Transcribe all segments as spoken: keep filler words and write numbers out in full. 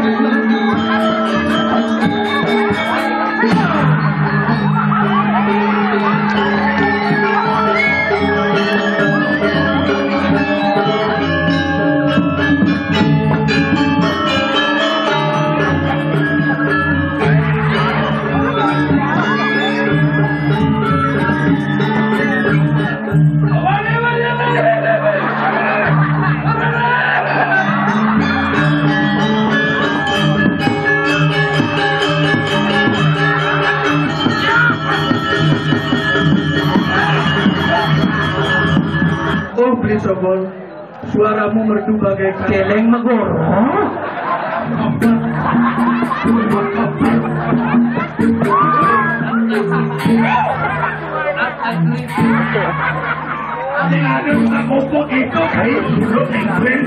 Oh, Beli Sobol, suaramu merdu bagai keleng megor. Ada, ada, tak kopok itu, kayak dulu, kayak keren.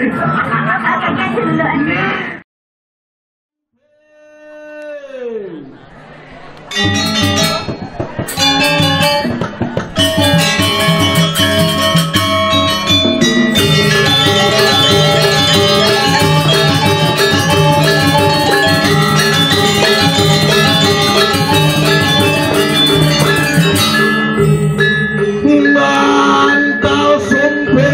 Mantau sumpir.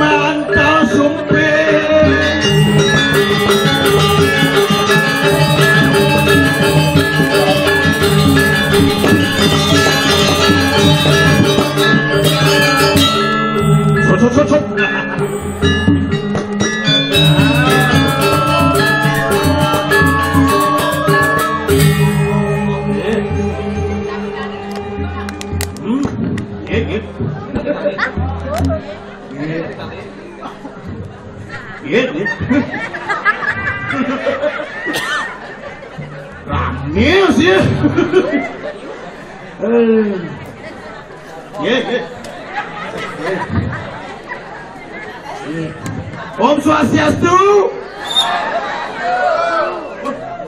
Mantau sumpir. Sop, sop, sop, sop. Hmm, nggih, nggih. Nggih. Nggih, nggih. Rame sih. Eh. Nggih, nggih. Nggih. Om Swastiastu.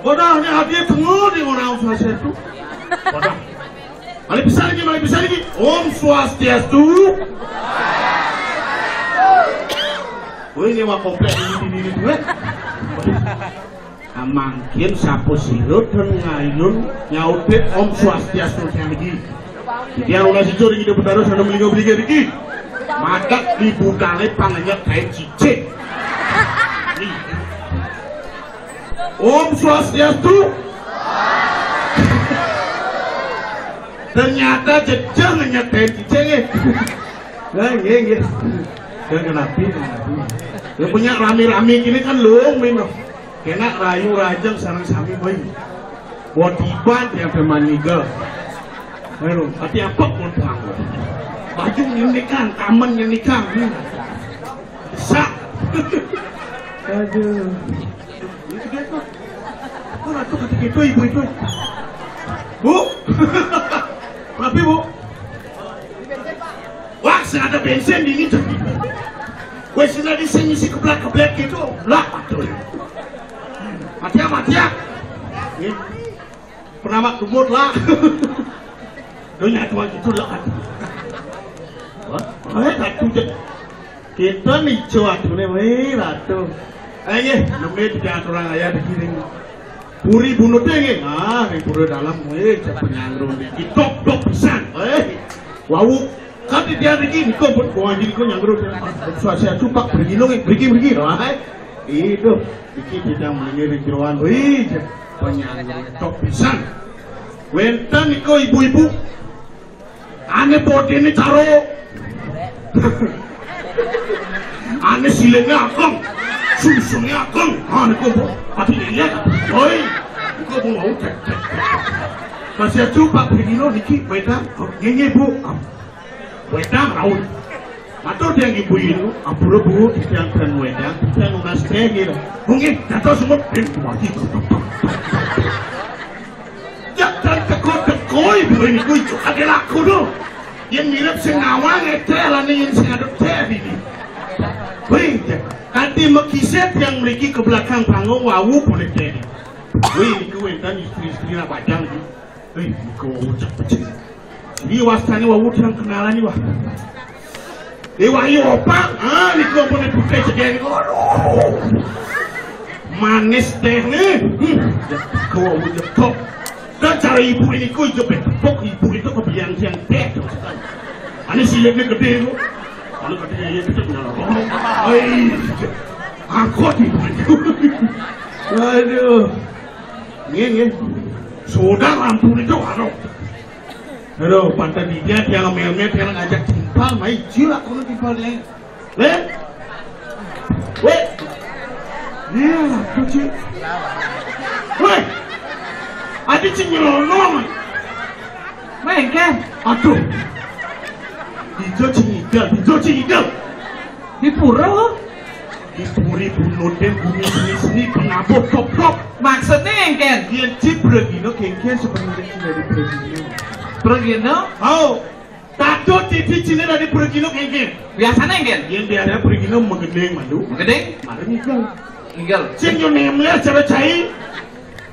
Bodoh, ini hati tengok nih orang Om Swastiastu. Bodoh. Malih pisan lagi, malih pisan lagi. Om Swastiastu. Woi, ini mah komplek ini, ini, ini, ini. Nah, mangkin sapu sirut dan ngayun nyautin Om Swastiastu lagi. Jadi, anu nasi jor iki, Betara, sana melinggo-melinggo iki. Madak di budale pangenyek kain cicing. Nih. Om Swastiastu. Ternyata jejeh ngenyek kain cicing, eh. Nah, nggih, nggih. Ya, kenapi, kenapi. Ya, punya rame-rame gini kan lung, Min. Kena rayu rajeng sareng sami bae. Wadiban yang teman niga. Ayo, tapi apa pun tahu. Baju nyendikan, taman nyendikan. Sak. Aduh. Itu dia tuh. Kok ratu kata gitu, ibu itu? Bu? Tapi, Bu? Wah, sing ada bensin di ini tuh. Wes, sing ada sing isi keblak-keblek gitu. Lah, betul. Mati ya, mati ya. Nih. Pernah mak dumut lah. Dunia tua gitu lah kan. Wah, eh, ratu je. Kita nih, cuak, nih, weh, ratu. Eh, nggih, nembe tidak aturan ayah dikiring. Puri bunutnya, nggih. Nah, ring pura dalam, weh, cepat nyanggrung di. Dok, dok pisan. Eh, wau. Kan dia riki, niko buat bawa diri ko nyanggrung. Suasana cupak, pergi lo, nggih. Pergi, pergi. Wah, eh. Itu, iki tidak mengiring jeroan. Wih, penyanggrung. Dok pisan. Wenten niko ibu-ibu. Ane bodene caro. Ane silenge ageng. Susune ageng. Ane kok, Bu, ati iya. Hoi. Kok, Bu, mau cek, cek, cek. Masih aja Pak Brigino niki wedang. Oh, nggih, nggih, Bu. Ah, wedang raun. Matur tiang ibu-ibu, ampura, Bu, tiang ben wedang, tiang nunas teh, nggih. Oh, nggih, dados semut ben mati. Iku ijo kagak laku to. Yén mirip sing ngawang étéh lan yén sing ngadep téh bini. Wih, kanti makisét tiang mriki ke belakang panggung wau boleh téh. Wih, niku wénten istri-istri ra padang. Wih, niku wau cak becik. Iki wastané wau tiang kenalan iki, wah. Déwa ayu opak, ah, niku ampun putih segeng. Aduh. Manis téh nih. Hmm, niku wau nyetok. Dan cara ibu ini ku ijo tepuk ibu itu kebiang siang téh. Ini siletnya gedé ku. Kalau gedé ya gedé nyala. Hei, angkot ibu itu. Waduh. Nggih, nggih. Sudah lampu itu, aduh. Aduh, pantai dia, dia ngemel-mel, dia ngajak timpal, mai jil aku nu timpalnya. Lé? Wé? Iya, aku cil. Wé? Adi cing nyelonong. Mengken. Aduh. Dijo cing igel, dijo cing igel. Di pura. Di puri bunut deh, bumi seni-seni, penabuh koplok. Maksudnya engken? Yén ci bragina kéngkén sebenarnya ci dari bragina. Bragina? Hau. Tatu titi cina dari bragina kéngkén. Biasanya engken? Yén biasa bragina magending malu. Magending? Mari ngigel. Ngigel. Sing yo nemler cara cai.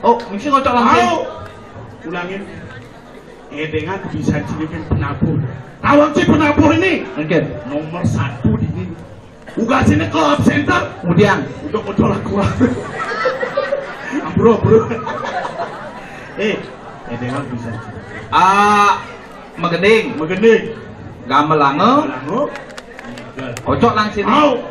Oh, mesti ngocok langsung. Hau. Ulangin. Eh, dengan bisa cilikin penabuh. Tawang ci penabuh ini. Engken. Nomor satu di ini. Uga sini ke lab center. Kemudian. Udah kotor aku. Ampura, ampura. Eh, eh, dengan bisa. Ah, magending. Magending. Gamelange. Gamelange. Kocok nang sini. Mau.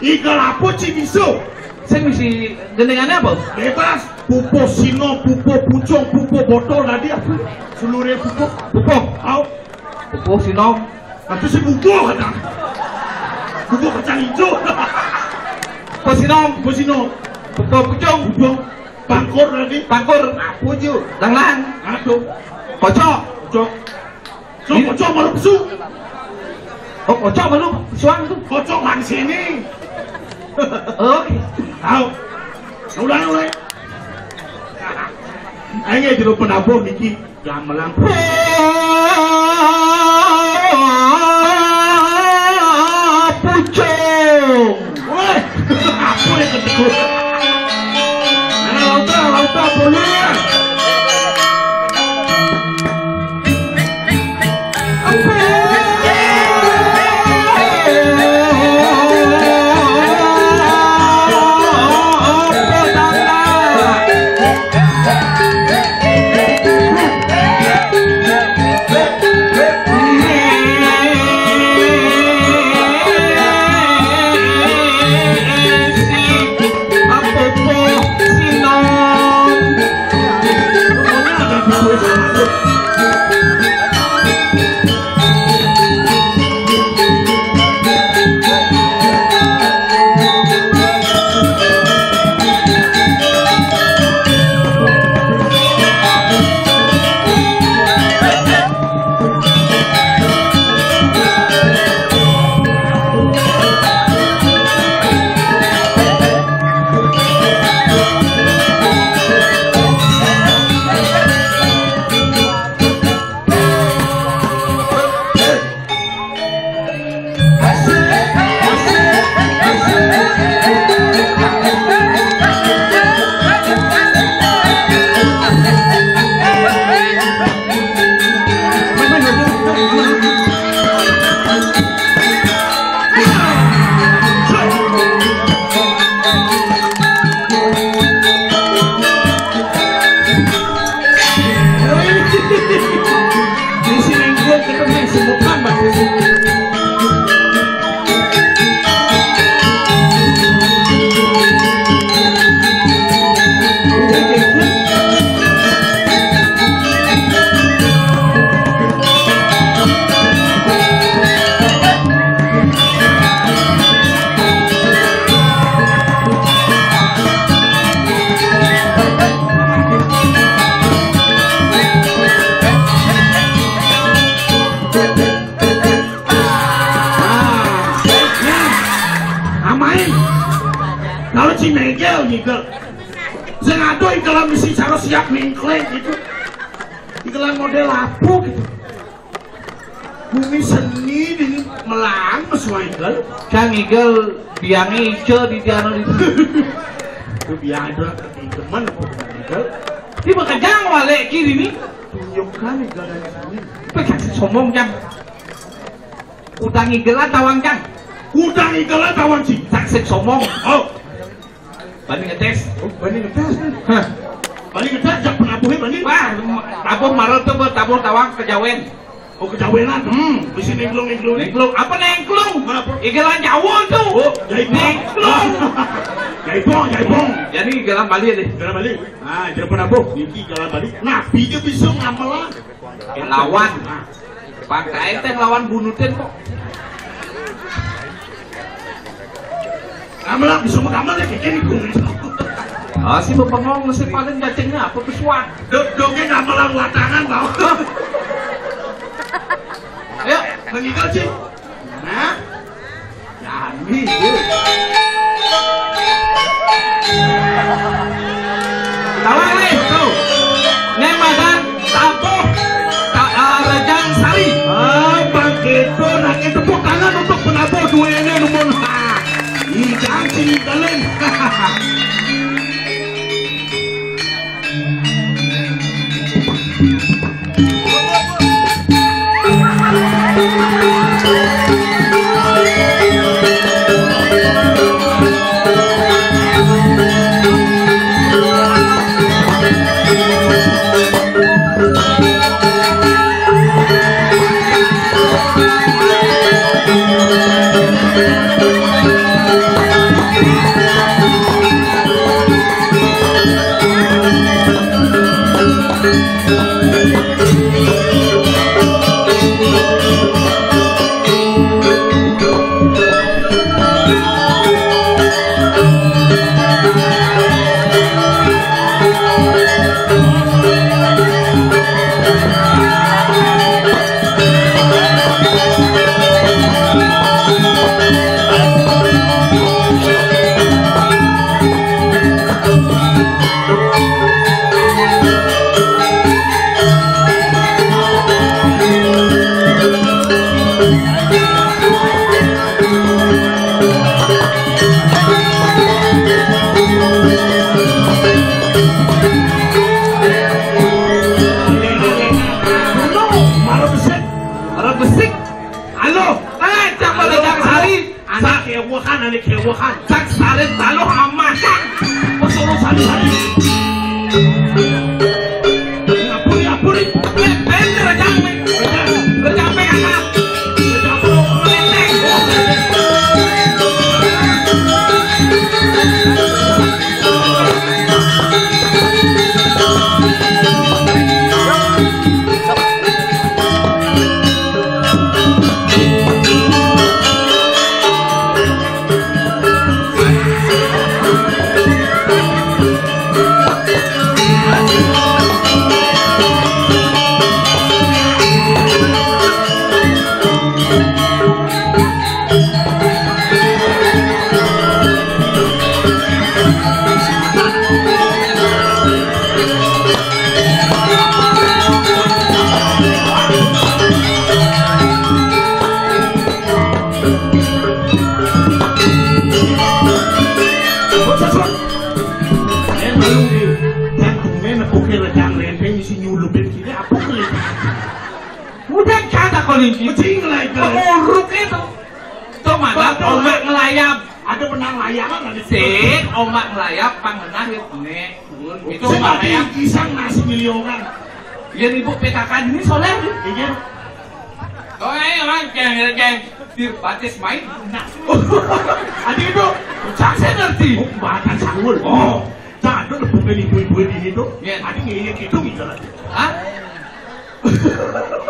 Igel apa ci bisa? Sing misi gendingannya apa? Bebas. Pupuh sino, pupuh pucung, pupuh botol tadi apa? Seluruh pupuh. Pupuh. Au. Pupuh sino. Itu si pupuh kata. Pupuh kacang hijau. Pupuh sino. Pupuh sino. Pupuh pucung. Pucung. Pangkur tadi. Pangkur. Apa je? Danglang. Aduh. Kocok. Kocok. Sok kocok malu pesu. Oh, kocok malu pesuan itu. Kocok lang sini. Oke. Tahu. Ulang, ulang. Ayo jero penabuh niki gamelan. Pucung. Woi, apa yang ketegur? Nah, lauta, lauta, boleh. Amain. Kalau si Megel gitu. Sing aduh kalau mesti cara siap ningkleng gitu. Iki Jalan model apa gitu? Bumi seni ini melang mesuai kan? Kang Igel biangnya ijo di tiana itu. Itu biang itu teman Igel. Di bakajang wale kiri nih. Tunjukkan Igel dari sini. Pegang somong jang. Utang Igel tawang jang. Utang Igel tawang sih. Taksik somong. Oh. Bani ngetes. Oh, bani ngetes nih. Hah. Bani ngetes, jak penabuhnya bani. Wah, tabuh marel tuh buat tabuh tawang kejawen. Oh, kejawenan. Hmm. Bisa nengklung, nengklung. Nengklung. Apa nengklung? Kenapa? Igelan jauh tuh. Oh, jaipong. Nengklung. Jaipong, jaipong. Jadi igelan Bali deh. Igelan Bali. Nah, jadi penabuh. Ini igelan Bali. Nah, dia bisa ngamelan. Lawan. Nah. Pakai teh lawan bunutin kok. Kamu lah bisa menggambar ya kayak gini, Bung. Ah, si bengong, si paling cacingnya apa tuh, suat? Dok, doknya nggak malah watangan, tau. Ayo, mengikat sih. Nah, Jani, ya. Tawang nih, tuh. Nih, madan tabuh, ta-, eh, Rejang Sari. Ah, begitu. Nah, tepuk tangan untuk penabuh dua ini, numun. Ha. Idang sing galeng. Mara besik. Halo. Eh, siapa lagi hari? Anak kewakan, anak kewakan. Cak sarit taluh amasan. Pesuruh sari-sari. Ngapuri, ngapuri. Eh, ben, rejang, men. Rejang. Rejang, men, kakak. Rejang, men. Ngeteng. Udah kata kau linci. Mesti ngelai ke. Uruk itu. Tuh, mata omak ngelayap. Ada benang layangan, ada. Sik, omak ngelayap, pangenah ya, nek. Itu saya omak ngelayap. Pisang nasi milionan. Ya, ibu P K K ini soleh. Iya. Kau ayo, Bang, jangan, jangan. Dir batis main. Nah. Adi itu, cak saya ngerti. Oh, bahkan sanggul. Oh, cak ada bukan ibu-ibu di itu. Iya. Adi ngeyek itu gitu lah. Hah?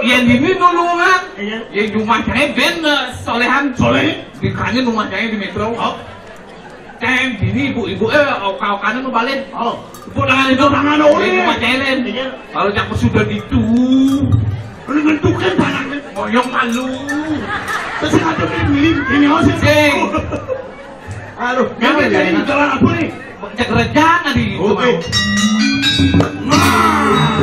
Yang ini nulungan. Iya. Yang rumah saya ben, eh, solehan. Soleh? Dikanya rumah saya di Metro. Oh. Kayak gini ibu-ibu, eh, oka-okanya mau balik. Oh. Tepuk tangan itu. Tepuk tangan, oh, iya. Ini rumah saya, Len. Iya. Kalau cak sudah gitu. Lu bentukan tangannya. Moyong malu. Terus ada yang milih, ini harus. Sing. Aduh, ini jadi jalan apa nih? Cek rejang tadi. Oke. Nah.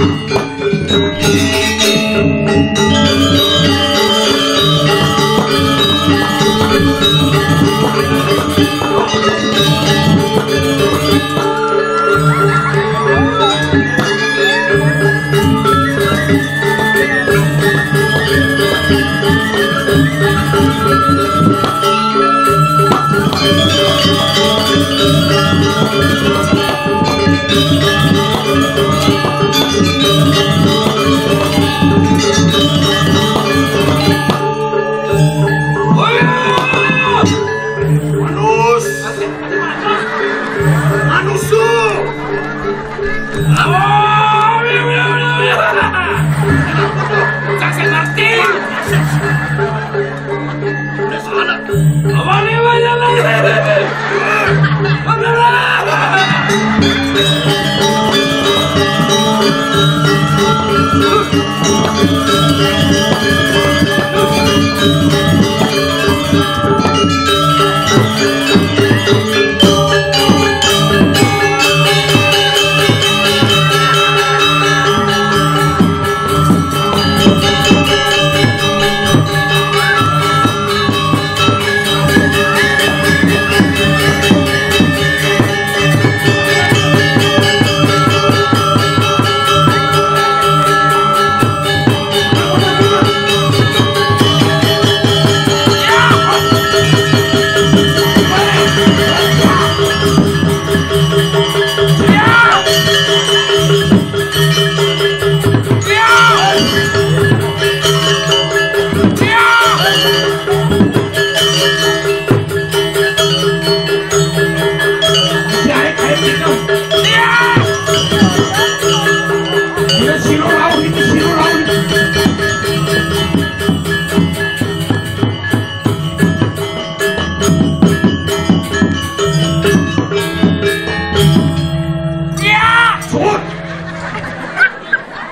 Sut!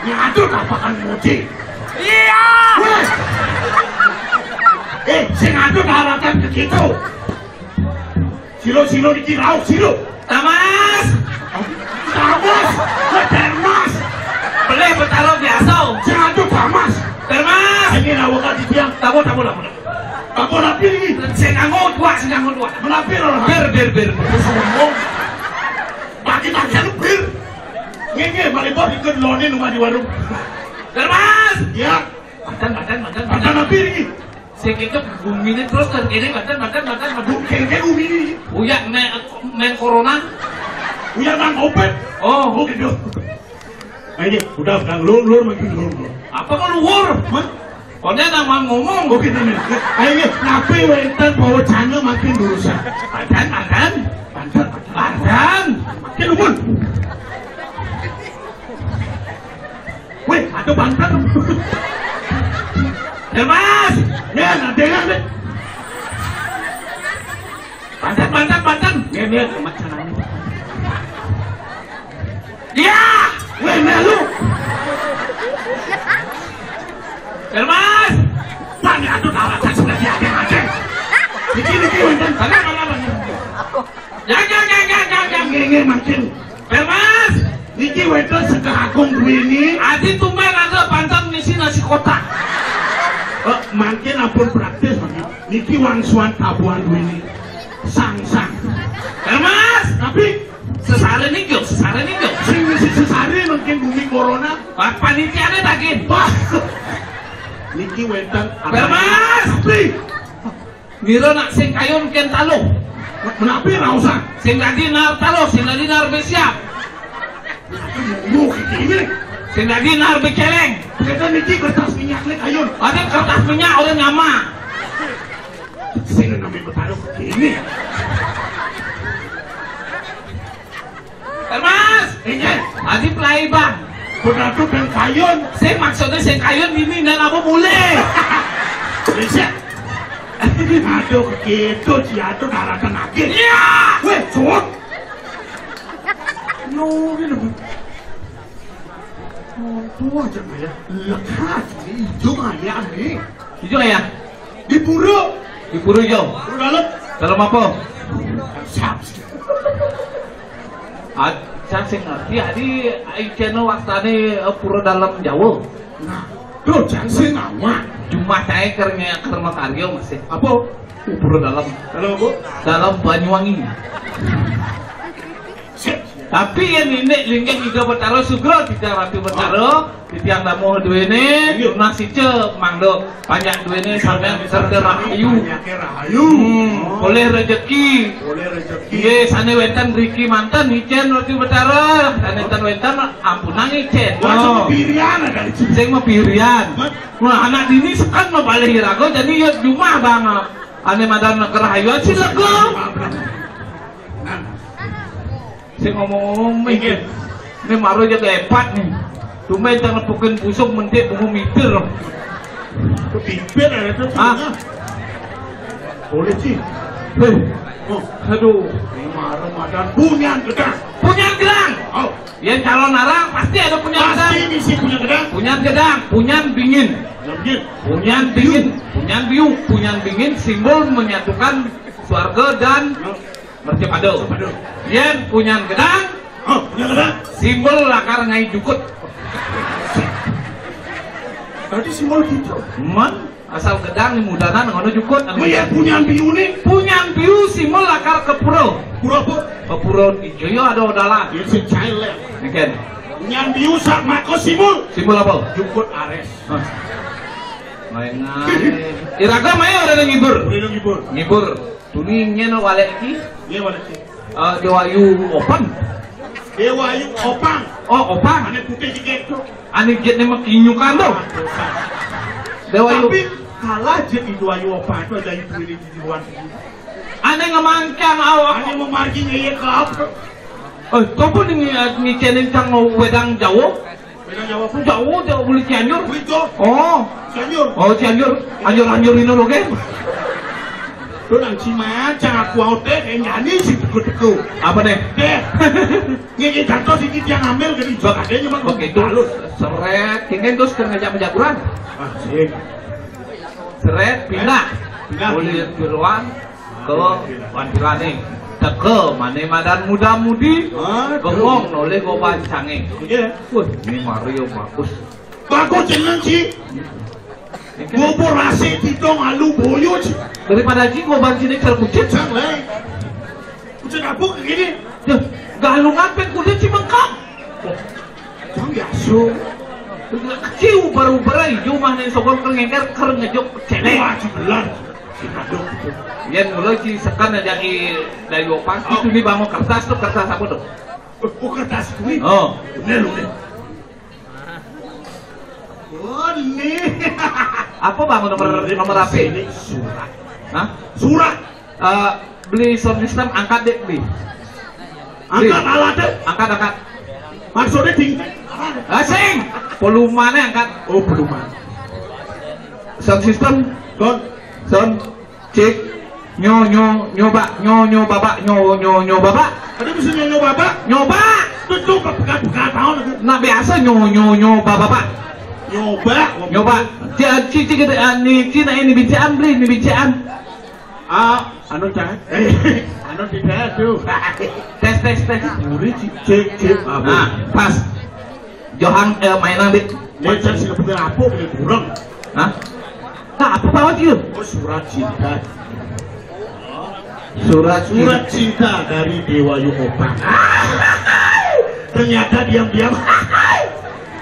Ngadut apakan muji? Iya! Weh! Eh, sing ngadut haratan ke gitu. Silo-silo niki rauh silo. Tamas! Tamas! Weh, Dermas! Pelih Betara biasa. Sing ngadut Tamas. Dermas! Ini rawuh ka titiang. Tamu, tamu, tamu. Tamu rapi niki. Sing nganggo dua, sing nganggo dua. Menapi lho. Bir, bir, bir. Sombong. Bagi tagihan bir. Nggih, nggih, malih pun ikut lone numah di warung. Dermas! Ya. Banten, banten, banten, banten. Banten apa ini? Sing kene gumine terus kan kene banten, banten, banten, banten. Bu, kene gumine. Uyak me-, main corona. Uyak nang covid. Oh. Oh, gitu. Ayo, udah, udah, lur, lur, makin lur, lur. Apa kok luwur? Hah? Kone nang ngomong. Oh, gitu nih. Ayo, napi wenten bawa cana makin dosa. Banten, banten. Banten, banten. Banten. Makin lumun. Weh, ada banten. Ya, Mas. Ya, nanti kan. Banten, banten, banten. Nih, nih, amat sana. Iya. Weh, melu. Hermas. Pan ya tuh kawasan sudah diadeng-adeng. Niki, niki, wonten. Sana, sana, sana. Jangan, jangan, jangan, jangan, jangan. Nggih, nggih, mangkin. Hermas. Niki wonten Sedekah Agung duweni. Adi tumben ada pantang ngisi nasi kotak. Eh, mangkin ampun praktis, mangkin. Niki wangsuan tabuhan duweni. Sang, sang. Hermas. Tapi sesare niki, sesare niki. Sing ngisi sesare mangkin bumi corona. Wah, panitiane daging. Wah. Niki wonten. Hermas. Tapi ngira nak sing kayun ken taluh. Menapi ra usah. Sing dadi nar taluh, sing dadi nar besiap. Lu ini. Sing dadi nar beceleng. Kita niki kertas minyak nih kayun. Ada kertas minyak orang nyama. Sing nami bertaruh ini. Mas, ini tadi pelai bang. Benar tuh dan kayun. Saya maksudnya saya kayun ini dan apa mulai? Bisa. Aduh, gitu, si aduh daratan akhir. Iya. Weh, cowok. No, gitu. Oh, tuh aja ya. Lekas, hijau ayam nih. Hijau ya? Di pura. Di pura hijau. Pura dalam. Dalam apa? Siap. Ad-, saya sing ngerti, adi, ai kena wastane, eh, pura dalam Jawa. Nah, tuh, jangan sing awak. Jumah saya kernya karma karya masih. Apa? Pura dalam. Dalam apa? Dalam Banyuwangi. Sip. Tapi yang ini linggih Ida Betara Sugra, Ida Ratu Betara. Titiang tamu duwene, iya, tunas ica, mangda panjak duwene sampeyan serta rahayu. Panyake rahayu. Hmm, oh, oleh rejeki. Oleh rejeki. Nggih, sane wenten mriki manten icen Ratu Betara, sane ten wenten ampunang icen. Wah, sing mapirian ada di sini. Sing mapirian. Hah? Wah, anak dini sekan mabalih iraga, jadi ya jumah bang. Ane madan kerahayuan sing lega. Nah. Sing ngomong-ngomong mikir. Mikir. Ini maro jaga epat nih. Tumben tang nepukin busuk mentik bungu mitir. Kepipir ada tuh. Hah? Boleh sih. Hei. Oh, aduh. Ini maro madan punyan gedang. Punyan gedang. Oh, yang calon arang pasti ada punyan gedang. Pasti misi punyan gedang. Punyan gedang, punyan dingin. Punyan dingin. Punyan dingin, punyan biu, punyan dingin simbol menyatukan swarga dan mercapada. Mercapada. Yen punyan gedang, oh, punyan gedang. Simbol lakar ngai jukut. Tadi simbol gitu. Man, asal gedang ni mudanan ngono jukut. Oh iya, punyan biu ni. Punyan biu simbol lakar ke pura. Pura apa? Ke pura ijo yo ada odalan. Ya, si cair lah. Niken. Punyan biu sak mako simbol. Simbol apa? Jukut ares. Hah. Main-main. Iraga main orang ngibur. Orang ngibur. Ngibur. Tuni nyen walek iki. Iya, walek iki. Eh, Dewayu Opan. Dewayu Opang. Oh, Opang. Ane putih dikit tuh. Ane jet ne makinyukan tuh. Dewayu. Tapi kalah jet di Dewayu Opang itu ada ibu ini di luar. Ane ngemangkang awak. Ane memargi ngeye ke apa? Eh, kau pun ngi-, ngicenin cang wedang Jawa? Beda Jawa pun. Jawa, Jawa beli Cianjur. Beli tuh. Oh. Cianjur. Oh, Cianjur. Anjur-anjur ini lo, kan? Tuh nang cimacan aku autek yang nyanyi si teko-teko. Apa deh? Deh. Ngene jatuh si dia ngambil jadi bakatnya cuma. Oke, itu halus. Seret, kengken terus keur ngajak menjaguran. Ah, sih. Seret, pindah. Pindah. Boleh jeroan. Ke Wantirane. Teke mane madan muda-mudi. Aduh. Bengong noleh goban cange. Iya. Wah, ini Mario bagus. Bagus jeneng, Ci. Ini kan bubur rase titong alu boyo, Ci. Daripada Ci goban sini terkucit. Sang, leh. Kucit apa kayak gini? Duh, galungan pen kulit Ci bengkak. Wah, Jang Yaso. Kecil ubar-ubar aja mah nih sokol keur ngengker keur ngejuk celek. Wah, jebelan. Si kadok gitu. Yen mula Ci sekan aja di Dayu Opan, oh, itu nih bangun kertas tuh, kertas apa tuh? Oh, kertas kuwi. Oh. Bener, bener. Oh, nih. Apa bangun nomor, nomor apa? Ini surat. Hah? Surat. Eh, beli sound system, angkat deh, beli. Angkat alatnya? Angkat, angkat. Maksudnya ding. Ah, sing. Volumenya angkat. Oh, volume. Sound system. Sound. Sound. Cek. Nyo, nyo, nyoba, nyo, nyo, baba, nyo, nyo, nyo, baba. Ada bisa nyo, nyo, baba? Nyoba. Tuh, tuh, pegat-pegat tahun itu. Nah, biasa nyo, nyo, nyo, baba, baba. Nyoba. Nyoba. Ci, ci, ci, kita, ah, ni, ci, nah, ini bincaan, beli, ini bincaan. Ah, anu cah. Eh, anu tidak tuh. Tes, tes, tes. Muri, ci, cek, cek. Ah, nah, pas. Johang, eh, mainan, Dik. Ini cek si kebetulan apa, ini kurang. Hah? Nah, apa bawa dia? Oh, surat cinta. Surat cinta. Surat cinta dari Dewa Yukopang. Ternyata diam-diam.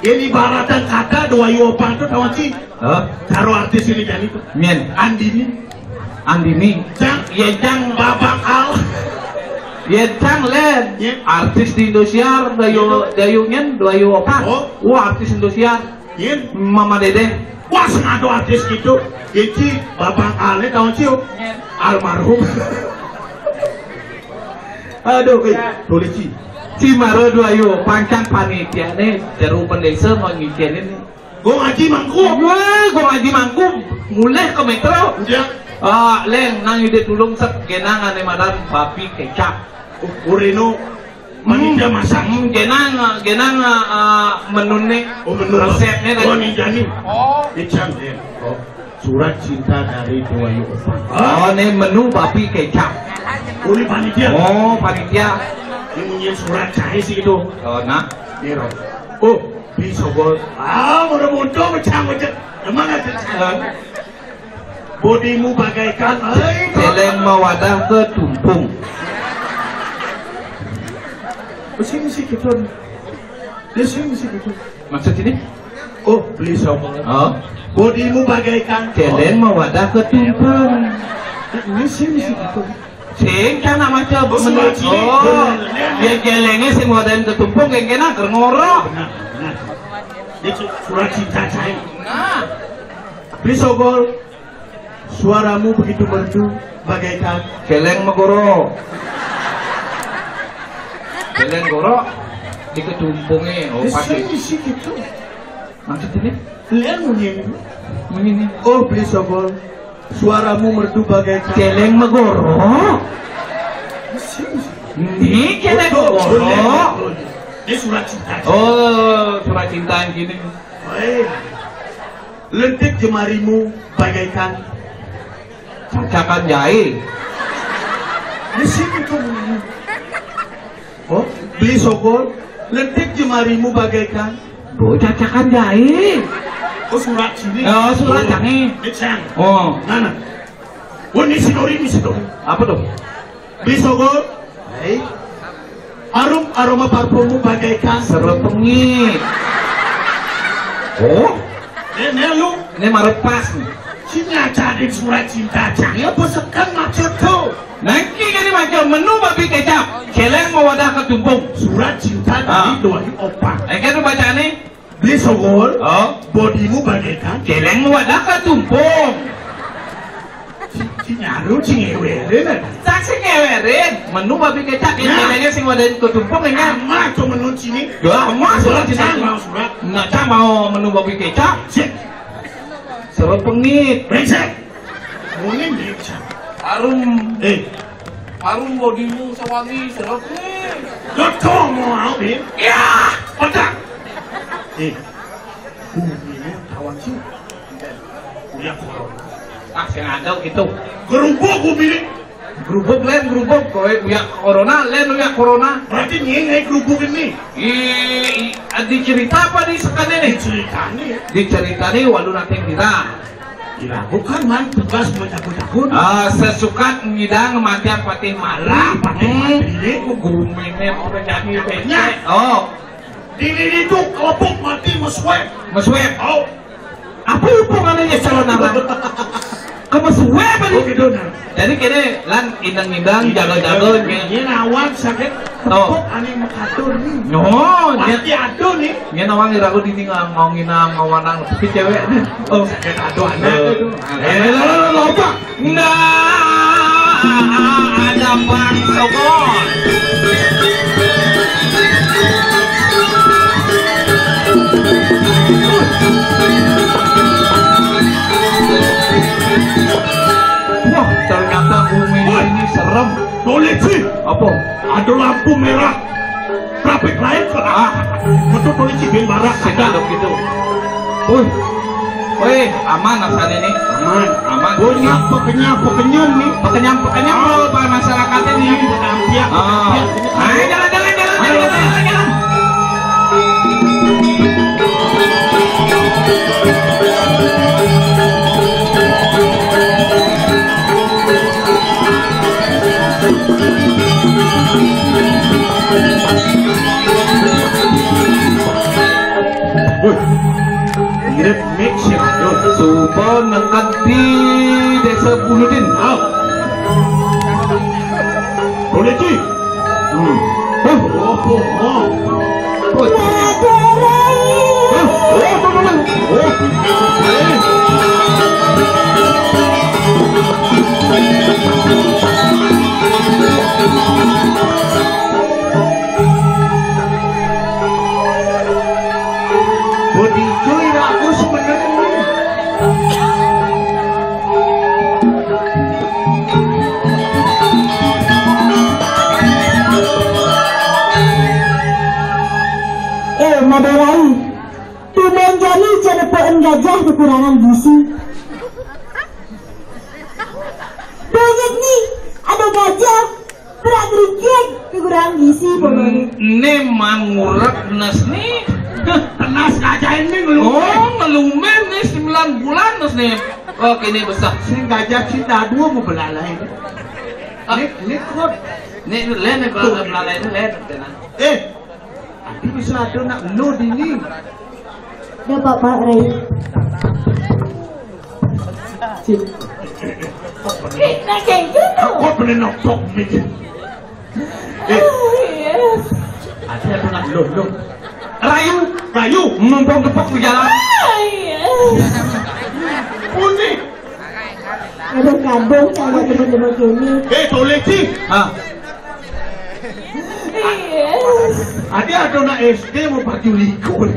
Ini ibaratan kata Dewa Yukopang itu, tahu sih? Hah? Caro artis ini jadi tuh. Mien. Andini. Andini. Cang. Ye, Cang. Babang Al. Ye, Cang, len. Ye. Artis di Indosiar, Dayu, Dayu nyen, Dayu apa? Oh. Wah, artis Indosiar. Ye. Mama Dede. Wah, sengaja artis gitu. Ye, Ci, Babang Al, tahu, Ci? Ye. Almarhum. Aduh, eh, tulis, Ci. Ci maro Dayu, pancang panitia nih, jeru pendesa mau ngikenin nih. Gong Aji Mangku. Wah, Gong Aji Mangku mulih ke Metro. Iya. Ah, Leng, nang ide tulung sep genang ane madan babi kecap. Oh, Urino. Panitia masak. Hmm, genang, genang, ah, menune. Oh, menu. Resepnya tadi. Oh, ninjani. Oh. Kecap, ya. Oh. Surat cinta dari Dewa Yukopang. Oh, ini menu babi kecap. Oh, ini panitia. Oh, panitia. Ini punya surat cai sih itu. Oh, nah. Ini, Ro. Oh, bisa, Bos. Ah, udah muncul, pecah, pecah. Emang ada. Eh. Bodimu bagaikan, eh, celeng mawadah ke tumpung. Mesti, mesti gitu. Dia sih, mesti gitu. Maksud ini? Oh, beli sombong. Oh. Bodimu bagaikan celeng mawadah ke tumpung. Ini sih, mesti gitu. Sing kan nama coba. Oh, surat sini. Oh. Bener. Dia celengnya sing wadahin ke tumpung, kayak kena keur ngorok. Benar, benar. Ini su-, surat cinta saya. Nah. Beli sogol. Suaramu begitu merdu bagaikan celeng megoro. Celeng goro. Di ketumpungnya, oh, pasti. Bisa, bisa gitu. Maksud ini? Lihat bunyi. Bunyi ini. Oh, beli sogol. Suaramu merdu bagaikan. Celeng megoro. Bisa, bisa. Ini celeng megoro. Ini surat cinta. Oh, surat cinta yang gini. Oi. Lentik jemarimu bagaikan cacakan jahe. Di sini tuh. Oh, beli sogol, lentik jemarimu bagaikan. Oh, cacakan jahe. Oh, surat sini. Oh, surat sini. Ini cang. Oh. Mana? Oh, ini si Dori, ini si Dori. Apa tuh? Bisogol. Hei. Harum aroma parfummu bagaikan serepengit. Oh? Eh, ini lu. Ini marepas nih. Sini aja ada surat cinta aja. Ya, bosekan maksud tuh. Nangki jadi macam menu babi kecap. Celeng mau wadah ketumpung. Surat cinta dari doain opa. Eh, kan lu bacaannya? Beli sogol, oh, bodimu bagaikan. Celeng wadah katumpung. Ci, ci nyaru, ci ngewerin. Cak si ngewerin. Menu babi kecap, yang celengnya sing wadahin katumpung, ya. Amat tuh menu sini. Wah, amat surat sini. Mau surat. Nggak cak mau menu babi kecap. Cek. Serepengit. Brengsek. Muni brengsek. Harum. Eh. Harum bodimu sewangi serepengit. Lo tuh mau mau, Bin? Ya, otak. Eh. Bumi ini tawang sih. Uyak corona. Ah, sing ada gitu. Gerubuk bumi ini. Gerubuk lain gerubuk, kowe uyak corona, lain uyak corona. Berarti nyai naik gerubuk ini. Ih, ih, dicerita apa di sekalian nih? Diceritani ya. Diceritani walu nanti kira. Kira bukan man tugas mau cabut-cabut. Ah, sesukat ngidang mati patih malah. Patih malah. Ini guru meme udah jadi becek. Oh. Diri itu kelompok mati mesweb. Mesweb. Oh. Apa hubungannya calon nama? Kamu suwe apa nih? Oh, gitu, nah. Jadi kene lan indang-indang, jago-jago, ini nawang sakit. Tuh. Tepuk ane mekatur nih. No, dia pasti ada nih. Dia nawang iraku dini ngang mau nginang ngawanang tapi cewek nih. Oh, sakit ada anak itu. Eh, lo, lo, lo, lo, apa? Nah, ada Bang Sokon. Wah, ternyata bumi ini serem. Polisi. Apa? Ada lampu merah. Trafik lain kok. Ah. Betul polisi bin marah. Sida lo gitu. Woi. Woi, aman rasanya nih. Aman. Aman. Punya pekenyang pekenyum nih. Pekenyang pekenyum kalau para masyarakat ini. Pekenyang pekenyum. Ah. Ayo, jangan, jangan, jangan, jangan, jangan, jangan. Woi, mirip mix ya. Coba nengkat di Desa Buludin. Ah. Boleh, Ci? Hmm. Hah? Apa? Hah? Oh, tolong. Oh. Bodi cuy, aku sebenarnya. Eh, Madarai, tumben jani cedepoken gajah kekurangan gizi. Banyak nih, ada gajah, berak gerikik, kekurangan gizi, pokoknya. Hmm, ini mangurek nes nih. Tenas gajah ini ngelumen. Oh, ngelumen nih, sembilan bulan nes nih. Oh, kini besar. Sing gajah cinta dua mau belalai. Ah. Ini, ini kuat. Ini lain nih, belalai, belalai ini lain, tenang. Eh, tapi bisa ada nak lo dini. Nggak apa-apa, Ray. Cik. Ih, nah, kayak gitu. Kok boleh nopok mikir? Eh. Oh, yes. Ada apa nak lo, lo? Rayu, rayu, mumpung tepuk di jalan. Oh, yes. Puni. Aduh, kadung sama teman-teman kami. Eh, boleh, Ci. Ah. Yes. Adi ada anak S D mau baju likur.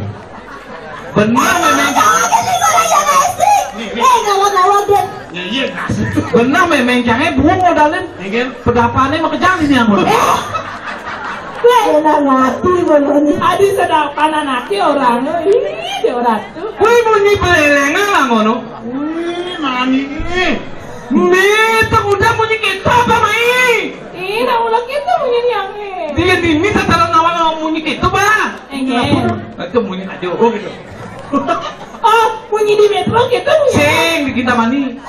Bener memang. Ada likur aja anak S D. Nih, nih. Eh, gawat-gawat deh. Iya, iya, ngasih. Bener memang jangan buang modalin. Iya kan? Pedapane mau kejang sini ampun. Eh. Weh, enak mati belum. Adi sedapan anaknya orang. Ih, dia orang tuh. Wih, bunyi pelelengan lah ngono. Wih, mani. Nih, tak udah bunyi kita apa mai? Ih, nak ulah kita bunyi yang. Dia dini tak tahu nawan bunyi kita, Pak. Enggak. Itu bunyi aja. Oh, gitu. Oh, bunyi di metro kita bunyi. Sing di Kintamani.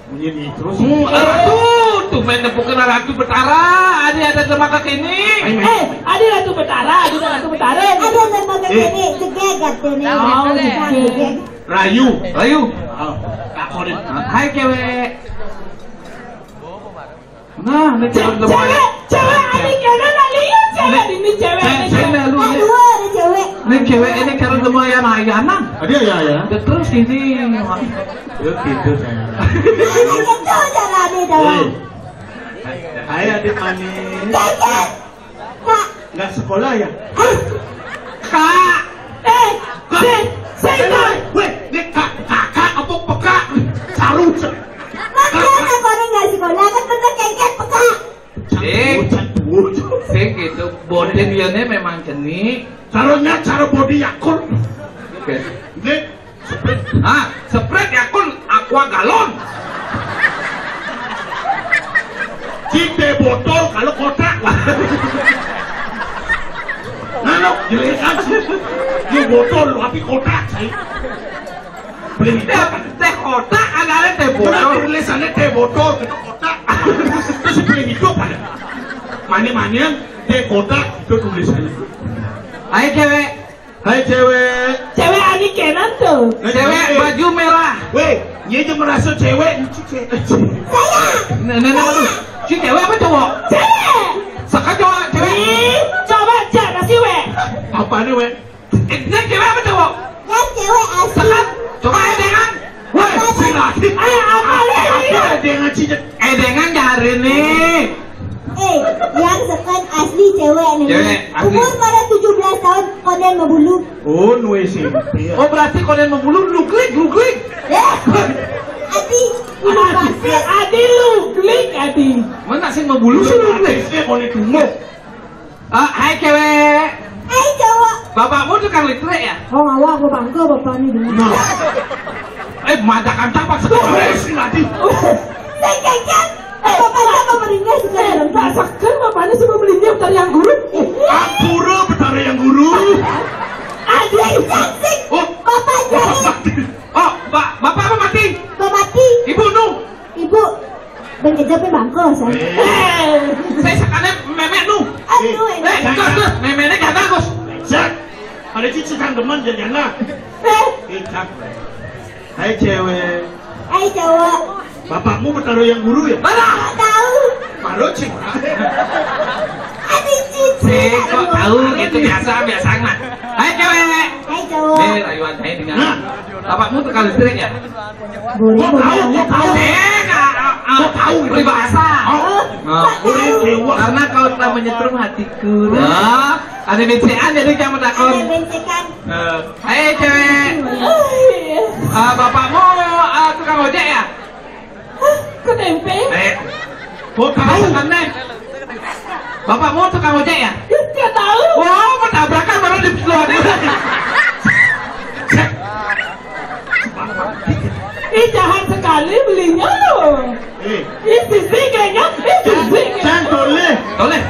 Bunyi di terus. Hmm, Ratu, tuh main nepukin Ratu Betara. Adi ada sama kakek ini. Eh, ada Ratu Betara, ada Ratu Betara. Ada sama kakek ini, jegegat ini. Oh, jegegat. Rayu. Rayu. Oh, tak kau deh. Hai, cewek. Nah, ini cewek, cewek, cewek, ini cewek, nah, lihat cewek, ini cewek, ini cewek. Nah, dua ada cewek. Ini cewek ini kalau semua yang ayanan. Ada ya, ya. Terus ini. Ya gitu saya. Gitu cara dia, dong. Eh. Hai, adik manis. Kak. Nggak sekolah ya? Kak. Eh, si, si, weh, weh, ini kak, kakak apa pekak? Saru. Makanya kau ini nggak sekolah, kan bener kengket pekak. Eh, sing gitu. Bodin liane memang jenik. Caranya cara body Yakult. Oke. Ini Sprite. Ah, Sprite Yakult Aqua galon. Cite botol kalau kotak. Nah, lo, jelaskan sih. Ini botol, tapi kotak, saya. Beli teh, teh kotak, ada teh botol. Tulisannya teh botol, kita kotak. Terus beli hidup ada. Mana-mana teh kotak, itu tulisannya. Ayo, cewek. Hai, cewek. Cewek ani kenan tuh. Nah, cewek baju merah. Weh, dia aja merasa cewek, lucu, cewek. Saya. Nah, nah, nah, aduh. Si cewek apa cowok? Cewek. Sekarang cowok, cewek. Ih, coba cek nasi, weh. Apa nih, weh? Eh, ini cewek apa cowok? Ya, cewek asli. Sekarang, coba edengan. Weh, si laki. Eh, apa nih? Apa edengan sih? Edengan jari nih. Eh, yang sekarang asli cewek nih. Cewek, asli. Umur pada tujuh belas tahun, konden mabulu. Oh, nu S M P ya. Oh, berarti konden mabulu luglig, luglig. Eh, adi, adi luglig, adi. Mana sih mabulu sih luglig? Saya konden tumbuh. Ah, hai cewek. Hai cowok. Bapakmu tukang listrik ya? Oh, awak aku bangga bapak ini dulu. Nah. Eh, majakan tapak sekolah sih nanti. Saya kengkeng. Eh, bapak siapa belinya sekarang? Eh, tak sekarang bapaknya sama belinya utari yang guru. Oh, ampura betara yang guru. Ada yang cantik. Oh, bapak jadi. Oh, ba bapak apa mati? Bapak mati. Ibu nu. Ibu, ben kejepin bangkos, ya. Eh, saya sekalian memek nu. Aduh, eh, ini. Gus, Gus, memeknya gak bagus. Set. Ada cici kan demen jadinya. Eh. Ikat. Hai cewek. Hai cowok. Bapakmu bertaruh yang guru ya? Mana? Nggak tahu. Baru cik. Ada cici. Eh, kok tahu gitu biasa, biasa mah. Hai cewek. Hai cowok. Eh, rayuan saya dengar. Nah. Bapakmu tukang listrik ya? Boleh, boleh. Kok tahu? Eh, nggak, ah, ah, kok tahu? Peribahasa. Oh. Nah. Kok tahu? Karena kau telah menyetrum hatiku. Nah, ada bencekan jadi jangan takut. Ada bencekan. Eh, hai cewek. Ah, bapakmu, ah, tukang ojek ya? Hah, kok tempe? Eh. Kok tahu kan, Neng? Bapakmu tukang ojek ya? Nggak tahu. Wah, mau tabrakan baru di luar. Ih, jahat sekali belinya loh. Eh. Ih, sisi kayaknya. Ih, sisi kayaknya. Cang, toleh. Toleh.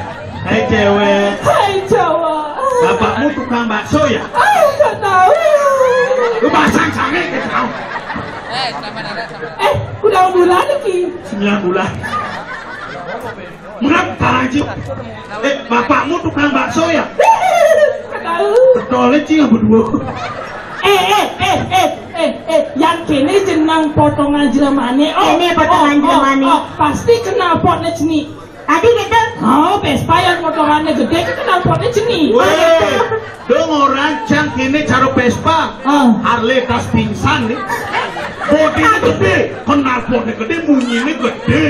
Hai cewek. Hai cowok. Bapakmu tukang bakso ya? Ah, nggak tahu. Lu pasang sange gitu. Eh, udah bulan lagi. Sembilan bulan. Murah, Pak Haji. Eh, bapakmu tukang bakso ya? Tahu. Betulnya sih yang berdua. Eh, eh, eh, eh, eh, eh, yang kene jenang potongan jelemane. Oh, ini potongan jelemane. Oh, pasti kenal potnya jenih. Tadi gitu. Oh, Vespa yang potongannya gede itu kenal potnya jenih. Weh, dong orang cang kene cara Vespa. Ah. Harley tas pingsan nih. Bodinya gede, kenal potnya gede, bunyinya gede.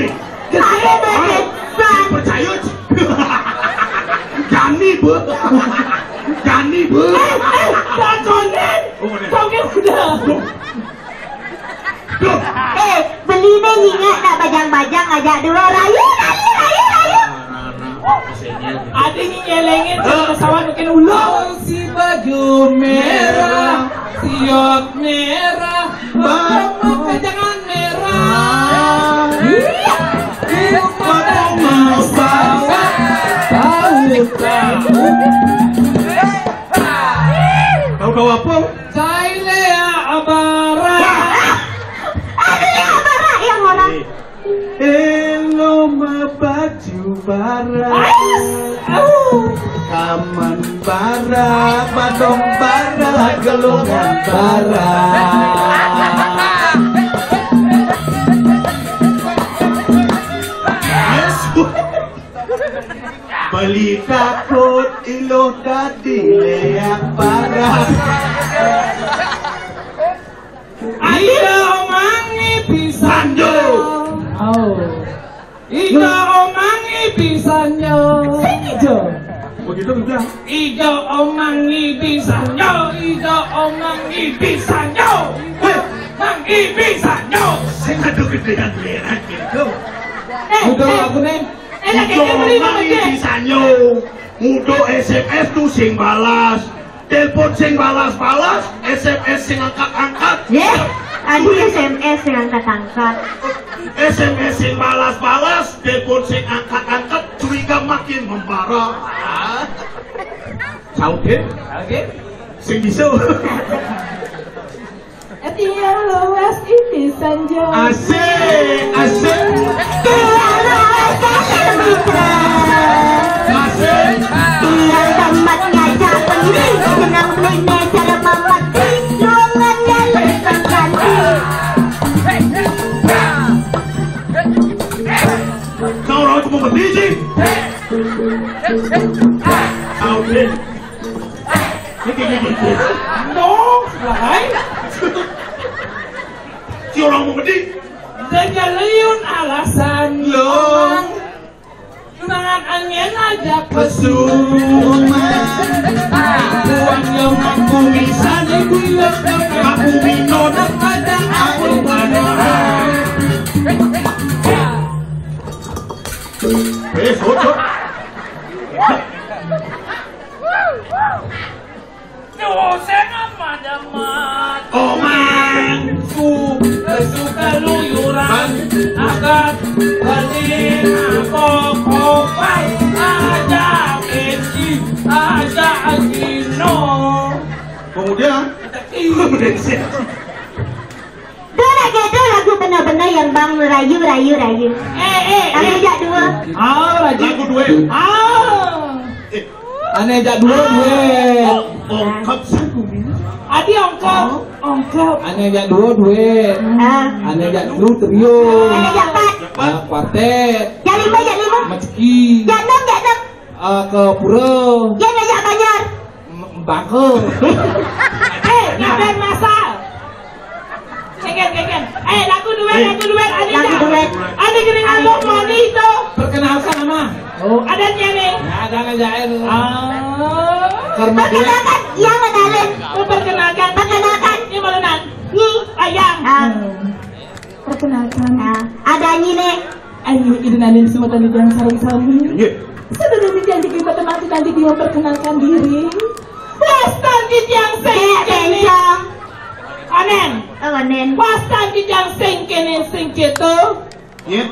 Gede banget. Percaya? Jani Jani, Bu. Eh, eh, Bang Konden. Oh, Konden. Konden udah. Duh. Duh. Eh, beli nih ingat nak bajang-bajang aja dulu. Rayu, rayu, rayu, rayu. Ada yang nyelengin sama pesawat makin ulo. Si baju merah, siok merah, baju pejangan merah. Iya. Di rumah rumah sawah, tahu tahu. Tahu-tahu apa? Saya Abara. Ada yang Abara yang orang. Elo mah baju bara, kaman bara, badong bara, gelungan bara. Yes. Beli takut iluh dadi leak bara. Ayo omangi pisan. Sanjo. Oh. Ijo omangi pisan yo. Sing ijo. Begitu udah. Ijo omangi pisan yo, ijo omangi pisan yo. Hei. Mangi pisan yo. Sing adu gedean beneran gitu. Eh, udah eh. Aku nih. Eh, lagi Ijo beli omangi aja. Pisan yo. Mudo S M S tuh sing balas. Telepon sing balas-balas, S M S sing angkat-angkat. Yeh, aduh S M S sing angkat-angkat. S M S sing balas-balas, telepon sing angkat-angkat, curiga makin membara. Sautin? Oke. Sing bisa. Ati luas ini sanjo. Asik, asik. Tuhan luas kasih mitra. Asik. Tuhan tempat ngajak pening. Senang pening cara mamati. Ruangannya lepas ganti. Kau orang cuma berisi. Sautin. Ini kayak gini. No, wahai. Si orang mau gede. Dengan liun alasan. Lo. Tunangan angin aja pesu. Pesu. Buang yang aku bisa di bulan. Aku minum pada aku mana. Eh, sodok. Tuh, saya nggak pada mat. Oh, man. Su-, suka luyuran, agak beli apa kopal, aja Kenji, aja Gino. Kemudian? Ih. Dua lagi itu lagu bener-bener yang bang rayu, rayu, rayu. Eh, eh, eh. Lagu jak dua. Ah, lagu duet. Ah. Eh. Ane jak dua, duet. Oh, ongkep saku mina. Adi ongkep, ongkep. Ane jak dua, duet. Ah. Ane jak telu, trio. Ane jak empat. Ah, kuartet. Jak lima, jak lima. Maceki. Jak enam, jak enam. Ah, ke pura. Jak ngajak banjar. M-, bangke. Eh, ngeber masal. Keken, keken. Eh, lagu duet, eh, lagu duet. Ane lagu jak duet. Ane gini ngambek moni itu. Perkenalkan nama. Oh, ada dia nih. Ya, ada aja. Ah. Karma duet. Perkenalkan, yang kenalin. Oh, perkenalkan. Perkenalkan. Ini malunan. Nyi, ayang. Ah. Perkenalkan. Ah, ada Nyi nih. Ayo, ini nanti semua tadi yang sarung-sarung. Iya. Sudah demikian kita teman nanti dia memperkenalkan diri. Wastan di tiang sing kene. Bencong. Onen. Oh, onen. Wastan di tiang sing kene sing keto. Iya.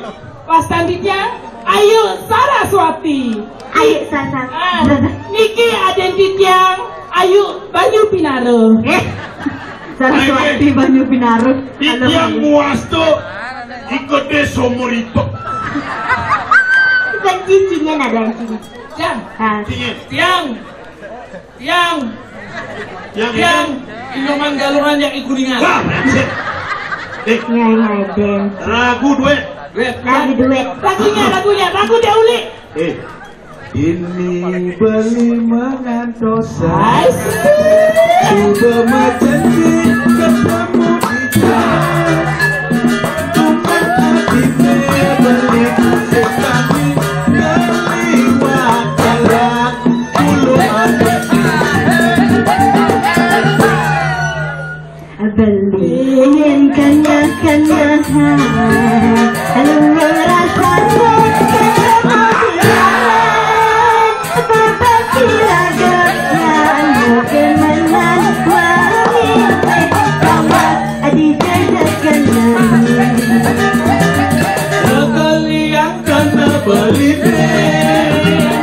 Wastan di tiang Ayu Saraswati. Ayu Sasa. Ah, niki aden di tiang Ayu Banyu Pinaro. Eh. Saraswati Banyu Pinaro. Di tiang muasto ikut desa Muripek. Bukan cincinnya, ada cincinnya. Tiang. Ah. Tiang. Tiang. Tiang. Tiang. Tiang. Inyoman Galungan yang ikuningan. Wah, brengsek. Eh. Nyai Raden. Lagu duet. Duet. Lagu duet. Lagunya, lagunya, lagu dia ulik. Eh. Ini beli mengantosan. Asik. Coba macam ketemu di jalan. Bukan hati beli, beli makanan. Kenyahan, lu ngerasa kok, kemenangan, wah, eh, tambah, eh, dijajakan. Sekalian kena beli.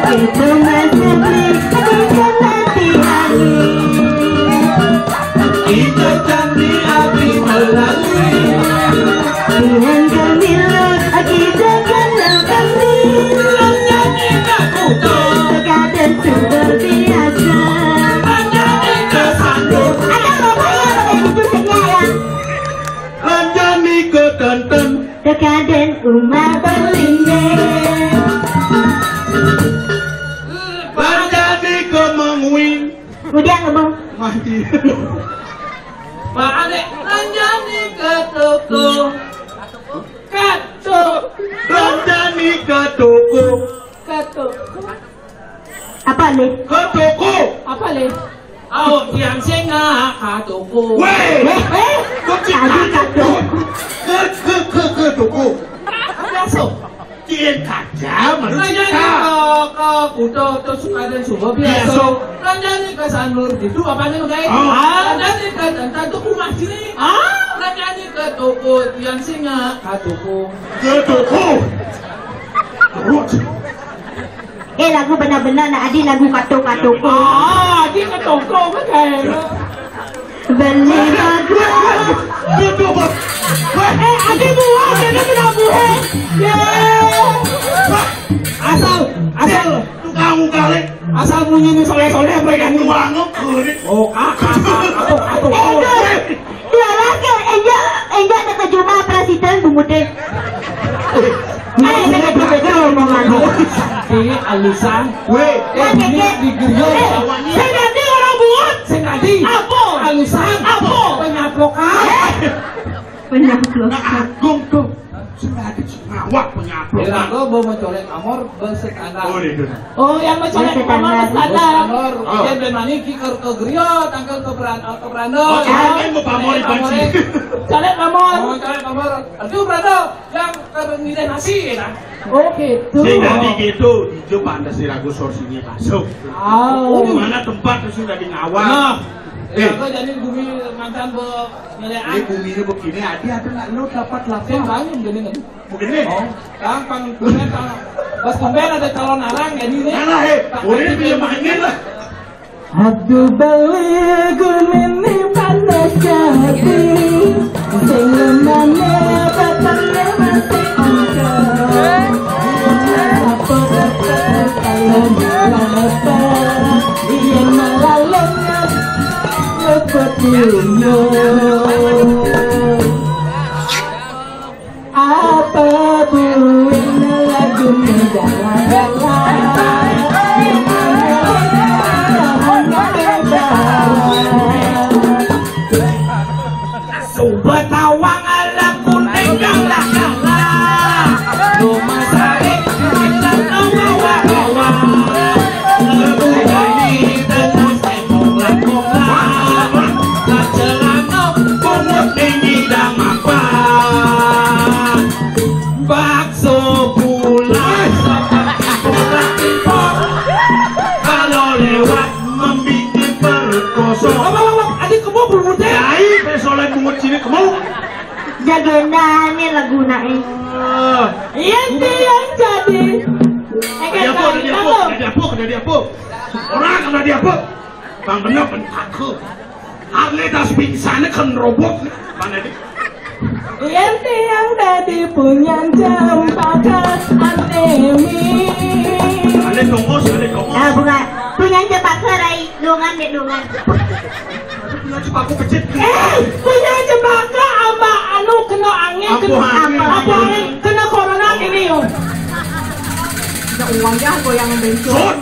Itu masih beli, bukan nanti hari. Kita cari api melalui. Tuhan kami lo, kita kenal kami. Lo nyanyi lagu tuh. Terkadang sudah biasa. Lo nyanyi ke sandung. Ada lo bayar pakai itu senyaya. Lo nyanyi ke tonton. Terkadang Uma berlindung. Lo nyanyi ke menguing. Udah ngebong. Mati. Balik lanjani ke toko. Kato. Lanjani ke toko. Kato. Apa le? Ke toko. Apa le? Au, tiang singa ka toko. Weh. Eh, eh. Kok cik tadi kato. Ke, ke, ke, ke toko. Apa so? Tien kaja, manusia. Lanjani ke, ke kuto, to sukaden subo biasa. Biasa. Lanjani ke sanur gitu, apa nih, guys? Oh. Ah, lanjani ke tanta tuku masjid. Ah, lanjani ke toko, tiang singa ka toko. Ke toko. Terus. Eh, lagu benar-benar nak adi lagu kato-kato ko. Ah, adi ke toko, kan? Beli bagus. Betul, Bos. Eh, adi buah, dia kena buah. Ya. Asal, asal. Tukang kali. Asal bunyi ini soleh-soleh, mereka ini. Tukang kali. Oh, kakak, kakak, kakak, kakak. Eh, Gus. Iya lah, ke, enggak, enggak ada ke jumlah presiden bungut deh. Ini alusan. Weh, eh, ini di gereja. Eh, saya ganti orang buat. Saya ganti. Apa? Alusan. Apa? Penyaplokan. Penyaplokan. Nah, agung tuh. Saya ganti ngawak penyaplokan. Ya, lo mau mencolek amor bersetanda. Oh, iya, iya. Oh, yang mencolek amor bersetanda. Bersetanda. Oh. Dia berani kikar ke gereja, tanggal ke beran-, ke beranda. Oh, colek mau pamor di panci. Colek amor. Oh, colek amor. Aduh, beranda. Yang terenggiling nasi, ya, kan? Oh, gitu. Sing dadi gitu, ijo pantes diragu sorsinya masuk. Oh. Di mana tempat sudah di ngawal. Nah, eh, aku jadi bumi mantan be-, ngelean. Ini buminya begini, adi ada nggak lo dapat laptop? Saya bangun gini kan. Begini? Oh, gampang. Tumben, pas tumben ada calon arang, jadi ini. Mana, eh? Boleh dia mainin lah. Aduh, beli gumini panas hati. Sing lemane batangnya masih angker. Apa dapat kalau lapar? Iya malah lengap. Lepet dulu. Apa buina lagu mendalam-dalam? Sobat awang ala kuning galah-galah. Rumah sari kita bawa-bawa. Lagu ini terus tembok-tembok. Kacelana pungut ini dah mapan. Bakso pulang, pulang impor. Kalau lewat membikin perut kosong. Apa, apa, apa? Adik kebo belum deh. Jai, pesolan bungut sini kebo. Jagenda ini lagu naik. Ah. Iya, dia yang jadi. Ada apa, ada apa, ada apa, ada apa? Orang ada apa? Bang bener, ben aku. Aku tas pingsan kan robot. Mana dia? Yen tiang dadi punyan cempaka anemi. Ada tongos, ada tongos. Ah, bunga. Punyan cempaka rai, dongan dek dongan. Punyan cempaka pecit. Eh, punyan cempaka ama anu kena angin, apa kena angin? Apa angin? Kena corona ini yo. Ada uangnya goyang bencong. Sot.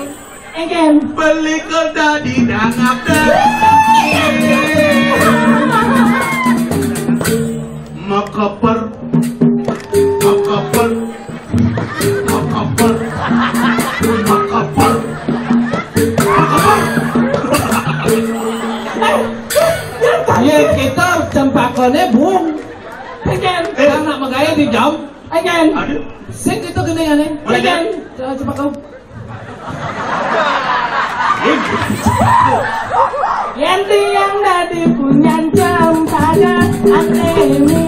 Engken. Beli kerja di dangap deh. Makeper, makeper, makeper, makeper, makeper. Iya, kita cempakone, Bung. Éngkén. Eh. Anak magaya di jam. Éngkén. Aduh. Sing itu gendingané. Éngkén. Coba, coba kau. Yén tiyang dadi punyan jam saga atini.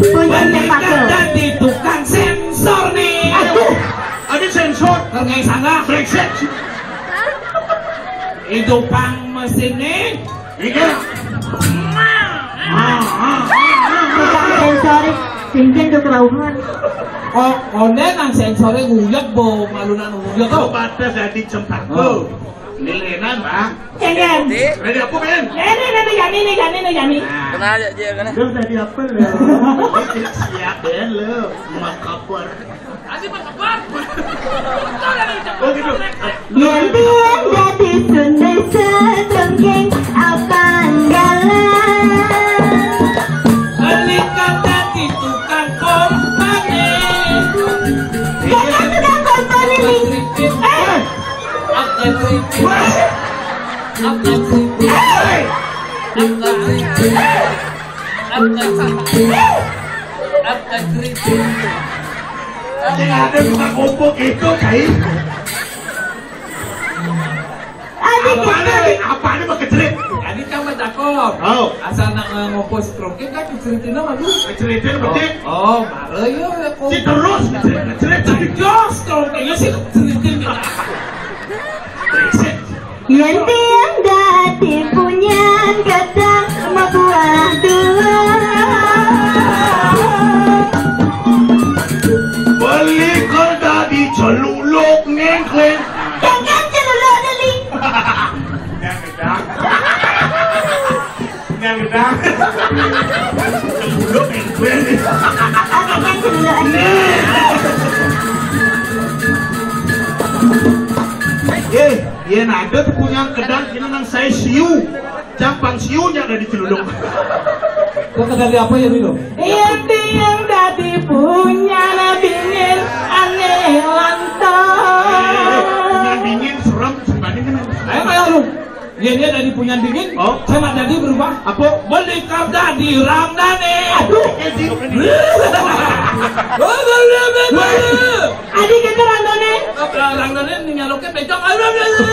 Punyan jam saga. Dadi tukang sensor nih. Aduh, ada sensor. Ngerti salah. Brengsek. Itu pang mesin nih. Iya. Tukang sensor, cincin kekerauhan. Oh, koné nang sensoré nguyeg, bo, malunan nguyeg, oh. Batas dadi cempaka. Oh. Lilinan, Bang. Cengeng. Ready apa, Ben? Ready, ready, Jami nih, Jami nih, Jami. Nah. Kenal aja, Jil, kan? Udah, ready apa, lo? Siap, Ben, lo. Makaper. Oh, gitu. Yén tiyang dadi sundai sedengking apanggalan. Balikan dadi tukang kompani. Jangan tukang kompani nih. Eh. Tukang kritik. Tukang kritik. Tukang kritik. Tukang kritik. Yang ada tukang kompok itu, Cai. Adik apa nih? Apa nih pakai cerit? Tadi kan mah cakep. Oh. Asal nak ngompo stroke kan diceritin mah lu. Ceritin betik. Oh, oh, mare yo ya kok. Si terus cerit, cerit. Jos kalau kayaknya sih ceritin. Brengsek. Yén tiyang dadi punyan gedang mabuah dua. Beli kol dadi celuluk ngengkleng. Jangan celuluk, Deli. Yang gedang. Yang gedang. Celuluk ngengkleng. Oke, kan celuluk. Eh, yén ada tuh punyan gedang, kena nang saya siu. Cang pang siunya ada di celuluk. Kok kedali apa ya, Milo? Iya, tiyang dadi punyan bingin ané lantos. Eh, punyan bingin serem, sebenarnya kan. Ayo, ayo, lu. Iya, dia dadi punyan bingin. Oh. Saya nak dadi berubah. Apa? Beli kar dadi rangdané. Aduh. Eh, di- Adi kita rangdané. Oh, rangdané nyaluknya becok. Aduh, aduh, aduh.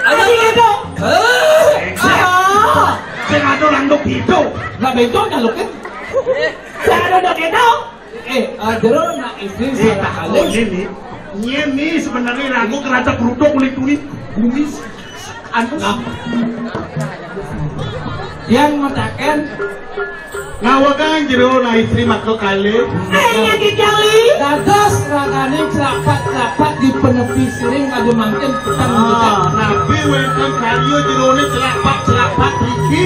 Adi gitu. Eh. Ah. Sing ado rangduk gitu. Lah becok nyaluknya. Sing ado dok gitu. Eh, ah, jero nak istri. Eh, salah tak halus. Ini nih. Ini nih sebenarnya ragu kerasa kerudung kulit kulit. Kumis. Anu. Nah. Yang matakan. Ngawakan jero nah istri maka kalih. Eh, nyakit kali. Dados rangane celapat-celapat di penepi siring kado mangkin petang. Ah, nabi wenten karya jerone celapat-celapat iki.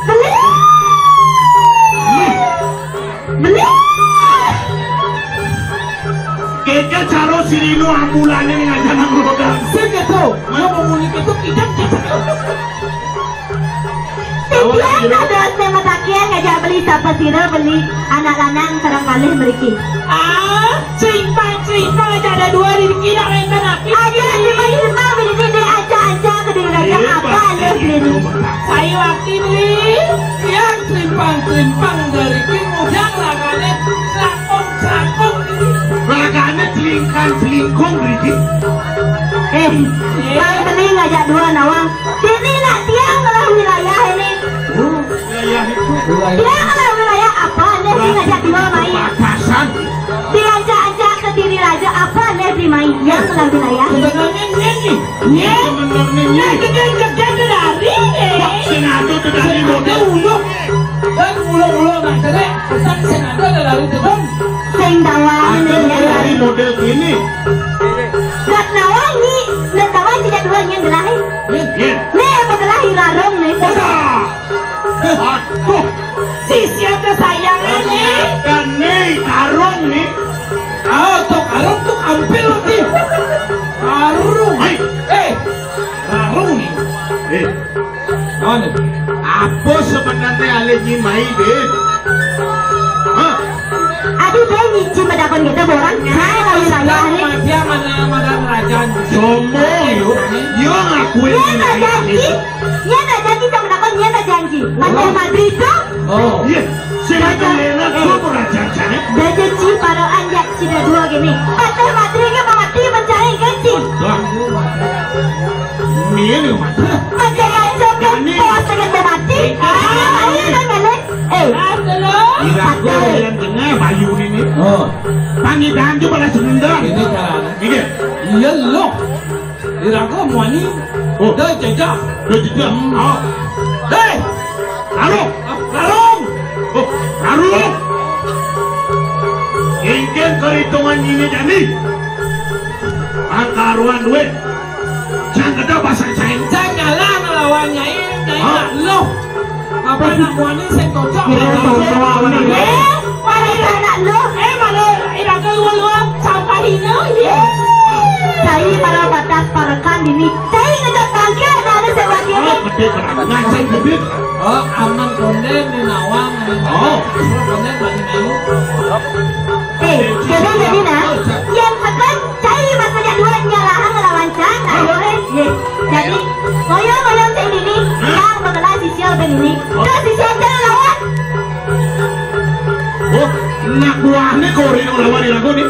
Beli. Beli. Keke caro sirino ambulane ning aja nang roda. Sing keto, yo mau muni keto tidak cecek. Sekian kados tema takian ngajak beli sapa sira beli anak lanang sareng kalih mriki. Ah, cerimpang-cerimpang aja ada dua di kira wenten api. Aja cerimpang-cerimpang beli di aja-aja kediri raja apa anda beli. Saya wakil beli. Yang cerimpang-cerimpang dari ki mudang ragane selangkung-selangkung ini. Ragane celingkan-celingkung mriki. Eh, Bang Beli ngajak dua nawang. Dene nak tiang ngelah wilayah ini. Oh, wilayah itu. Tiang ngelah wilayah apa? Anda sing ngajak dua mai. Batasan. Diajak-ajak ke diri raja apa? Anda di mai. Yang ngelah wilayah. Sebenarnya ini. Sebenarnya ini. Nah, gedang-gedang dari. Wah, sing ado tuh dari model. Ulo. Dan ulo-ulo nak cerek, pesan sing ado dari gedang. Sing tawang. Ada dari model ini. Gat nawang ni, gat nawang tidak dua yang gelahi. Nih, apa gelahi larung nih? Aduh. Si siapa sayangane? Ternyata nih karung nih. Ah, tok karung tok ampil nih. Karung. Hai. Eh, karung nih. Eh. Mana? Apa sebenarnya ale nyimai deh? Hah? Aduh, dia nyicim bedakon kita borang. Saya lagi saya nih. Dia mana mana kerajaan. Sombong, yo. Yo ngakui. Nyén ka janji? Nyén ka janji sama nakon nyén ka janji? Patih Madri to? Oh. Iya. Sing ada enak tuh pernah janjane. Dah janji paroan jak sida dua gini. Patih Madri ke mamati mencari gaji. Wah. Mien yo mati. Macam-macam kan. Jani. Puas dengan mamati. Ah. Ayo kan ngalih. Eh. Irago yang tengah bayu ini. Oh. Pangidan juga lah sebentar. Ini kan. Iya. Iya loh. Irago muani. Oh. Dah jajah. Dah jajah. Hmm. Oh. Hei. Larung. Larung. Oh, larung. Ingkén keritungan ini jani. Angkaruan duit. Jangan ada bahasa Cina. Jangan kalah ngelawan Nyai, Nyai. Hah? Nak loh. Apa nak muani sing cocok? Kira cocok apa nih? Eh, pada anak lu. Eh, malah iraga luar-luar sampah hina, ye. Cai para batas parekan dini. Cai ngejak bangke, ada ada sewa dia. Oh, gede banget. Ngajak gede. Oh, aman konden di nawang. Oh. Konden bagi malu. Eh, jadi jadi nah, yang tekan cai masa jak dua nyalahan ngelawan cang, tak boleh. Ye. Jadi, ngoyong-ngoyong cai dini, yang mengenal sisia begini. Terus sisia cai lawan. Oh, nak buahnya kori ngelawan irago nih.